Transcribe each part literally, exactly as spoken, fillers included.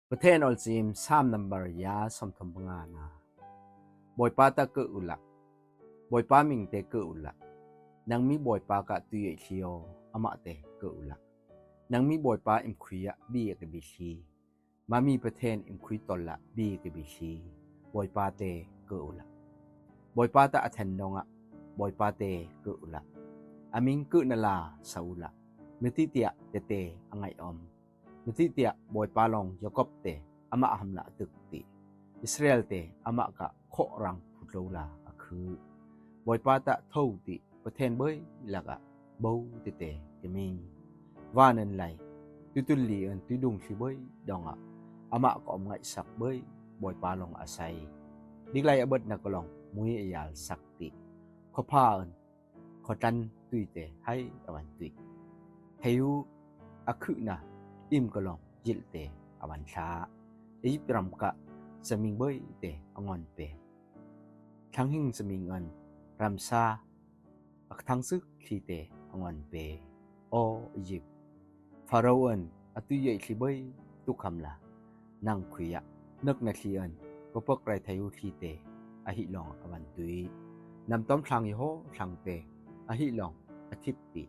Påthen Awlsim Sam number ya sawmthum panga na. Boipa ta kơ u lah. Boipa ming te kơ u lah. Nangmi Boipa kah tui ei thli aw, amah te kơ u lah. Nangmi Boipa im khui ah bi a kơ bi thli. Mami Påthen im khui tol lah bi a kơ bi thli. Boipa te kơ u lah. Boipa ta a then dong ah. Boipa te kơ u lah. Aming kơ na la sa u lah. Miti tia te te a ngai om. Miti tia Boipa long Yakop te amah ham lah tŭk ti. Israel te amah kah khŏ rang phut lo la a khư. Boipa ta thâu ti Påthen bơi lah kah bâu ti te kơ ming. Wa năn lai. Tui tŭl li ơn tui dung thli bơi dong ah. Amah kah om ngăi sak bơi Boipa long a sai. Dik lai a bơ̆t na kơ long mui a yal sak ti. Khŏ pha ơn khŏ tăn tui te hai a wan tui. Thei hu a khư na im kơ long yil te a wan thla. Êjip ram kah sa ming bơi te a ngon pe. Thăng hing sa ming ơn ram sa a thăng sưk thli te a ngon pe. Aw Êjip. Pharaoh ơn a tui ei thli bơi tŭk khăm lah. Năng khui ah. Nơ̆k na thli ơn. Kơ pơk rai thei hu thli te. A hih long a wan tui. Năm tŏm thlang i hŏ thlang pe. A hih long a thip ti.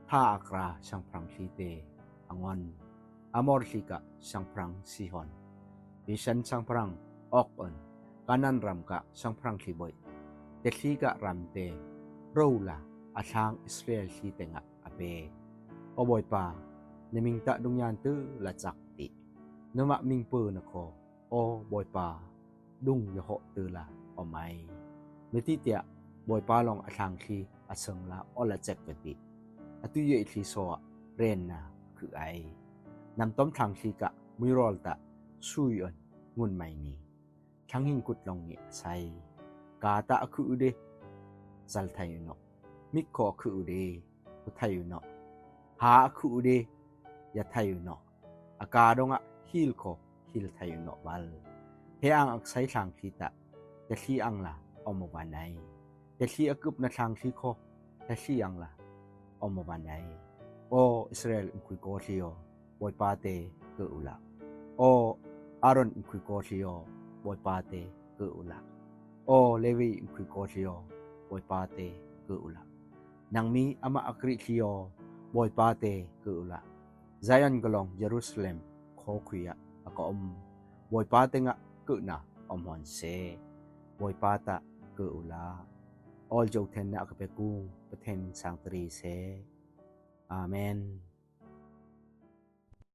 Tha a kra sang phrang thli te. A ngon. Amor thli kah sang phrang Sihon. Bashan sang phrang Og ơn. Kanan ram kah sang phrang thli bơi. Te thli kah ram te. Rô lah. A thlang Israel thli te ngă a pe. Aw Boipa. Na ming ta dung yan tŭ la chak ti. Nơ̆ mă ming pơ na khŏ. Aw Boipa. Dung ya hŏ tŭ la. Aw mai. Miti tia. Boipa long a thlang thli a sơng la aw la chek kơ ti. A tui ei thli so ah. Ren na khư ai. Năm tŏm thlang thli kah mui rol ta. Sui ơn. Ngun mai ni. Thăng hing kŭt long ni a sai. Ka ta a khư u de. Sal thei u nŏ. Mik khŏ a khư u de. Khŏ thei u nŏ. Ha a khư u de. Ya thei u nŏ. A ka dong ah hil khŏ hil thei u nŏ băl. He ang ak sai thlang thli ta. Te thli ang lah om a wan ai. Te thli a kŭp na thlang thli khŏ. Te thli ang lah om a wan ai. Aw Israel im khui kơ thli aw. Boipa te kơ u lah. Aw Aron im khui kơ thli aw. Boipa te kơ u lah. Aw Levi im khui kơ thli aw. Boipa te kơ u lah. Nangmi amah a kri thli aw. Boipa te kơ u lah. Zion kơ long Jerusalem khŏ khui ah a kah om. Boipa te ngă kơ na om hon se. Boipa ta kơ u lah. Aw Jothen na kơ pe kung Påthen sang tri se. Amen.